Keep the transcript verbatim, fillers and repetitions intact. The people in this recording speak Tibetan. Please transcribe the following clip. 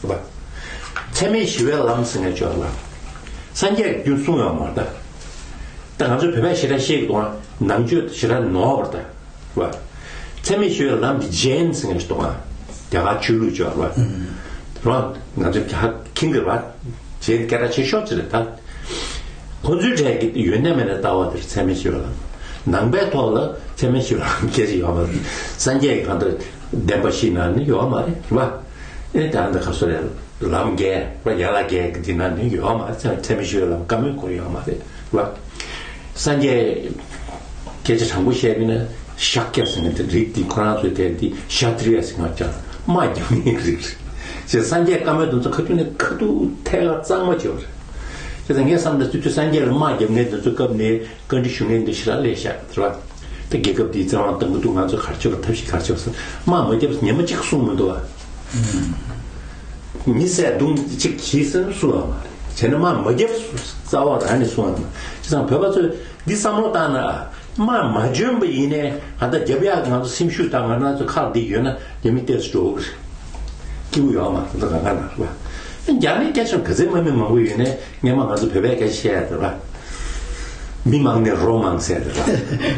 བ། འཚེ་མེད་ཞི་བའི་ལམ་ཟེར་ནས་བརྗོད་པ། སངས་རྒྱས་ཀྱིས་རྒྱུན་གསུངས་ཡོད་མ་རེད་ད། ད་ང་ཚོས་བོད་པས་ཞེ་དྲག་ཤེས་ཀྱི་འདུག་ཨ། ནང་ཆོས་ཞེ་དྲག་ནོར་བ་རེད་ད། རེད་བ། འཚེ་མེད་ཞི་བའི་ལམ་འདི་ཇེན་ཟེར་མཁན་ཞིག་འདུག་ཨ། རྒྱ་གར་ཆོས་ལུགས་ཅིག་ཡོད་རེད་བ། རེད་བ། ང་ཚོས་རྒྱ་གར་མཁྱེན་གྱི་རེད་བ། ཇེན་སྐད་གྲགས་ཆེ་ཤོས་ཅིག་རེད་ད། ཁོ་ཚོའི་གྲས་ཀྱི་ཡོན་ཏན་མེད་ན་ལྟ་བ་དེར་འཚེ་མེད་ཞི་བའི་ལམ། ནང་པའི་ཐོག་ལ་འཚེ་མེད་ཞི་བའི་ལམ་སྐད་ཆ་ཡོད་མ་རེད། སངས་རྒྱས་ཀྱི་གང་ལྟར་བདེན་པ་བཞི་ནང་ནི་ཡོད་མ་རེད། རེད་བ། ཨེ་ད་འདི་ག་སོ་རེད། ལམ་བརྒྱད་རེད་བ། ཡན་ལག་བརྒྱད་ཀྱི་འདི་ནང་ནི་ཡོད་མ་རེད། འཚེ་མེད་ཞི་བའི་ལམ་བཀའ་མོལ་སྐོར་ཡོད་མ་རེད། རེད་བ། སངས་རྒྱས་སྐད་ཆ་དྲང་པོ་བཤད་པ་ཡིན་ན་ཤཱཀྱ་ཟེར་མཁན་དེ་རིགས་དེ་ཁོ་རང་ཚོའི་དེ་འདི་ཤ་ཏྲི་ཡ་ཟེར་མཁན་ཅང་དམག་རྒྱག་མཁན་རིགས་རེད། ཅེས་སངས་རྒྱས་བཀའ་མོལ་དེ་ཚོ་ཁ་ཐུག་ནས་ཁ་ཐུག་ཐད་ཀར་གཙང་མ་བྱས་པ་རེད། ཅེས་ངས་བསམ་ན་སྤྱི་འཐུས་སངས་རྒྱས་ལ་དམག་རྒྱག་མཁན་དེ་ཚོ་སྐབས་ནས་བཀའ་འདྲི་ཞུ་མཁན་དེ་ཞེ་དྲག་སླེབས་ཤག་རེད་བ། ད་རྒྱལ་ཁབ་འདིའི་བཙན་དབང་བཏང་གི་འདུག་ང་ཚོ་ག་རེ་བྱེད་པར་ཐབས་ཤེས་ག་རེ་བྱེད་པར་ཟེར། དམག་མ་བརྒྱབ་ཟེར་ཉན་པ་གཅིག་གསུངས་མི་འདུག་བ། མི་བསད་རྡུང་གཅིག་གིས་ཟེར་གསུང་ཡོད་མ་རེད། བྱས་ན་དམག་མ་བརྒྱབ་རྩ་བ་རང་ནས་གསུང་ཡོད་མ་རེད། བྱས་ཙང་བོད་པ་ཚོས་འདི་བསམ་བློ་བཏང་ན། དམག་མ་འཇོན་པ་ཡིན་ནའི་གང་ལྟར་རྒྱབ་ཡག་ང་ཚོ་སེམས་ཤུགས་དང་ང་རང་ཚོ་ཁག་འདི་ཡོད་ན་རྒྱ་མི་ཏོག་ཙམ་འགྲོ་གི་རེད། སྐྱིད་པོ་ཡོད་མ་རེད། ད་གང་ག་ན་རེད་བ། རྒྱ་མིའི་སྐད་ཆ་ག་ཚད་སྨྲ་མི་མང་པོ་ཡོད་ནའི་སྔན་མ་ང་ཚོ་བོད་པའི་སྐད་ཆ་བཤད་ཡག་དེ་རེད་བ། མི་མང་ནས་རོ་མང་ཟེར་དེ་རེད་བ།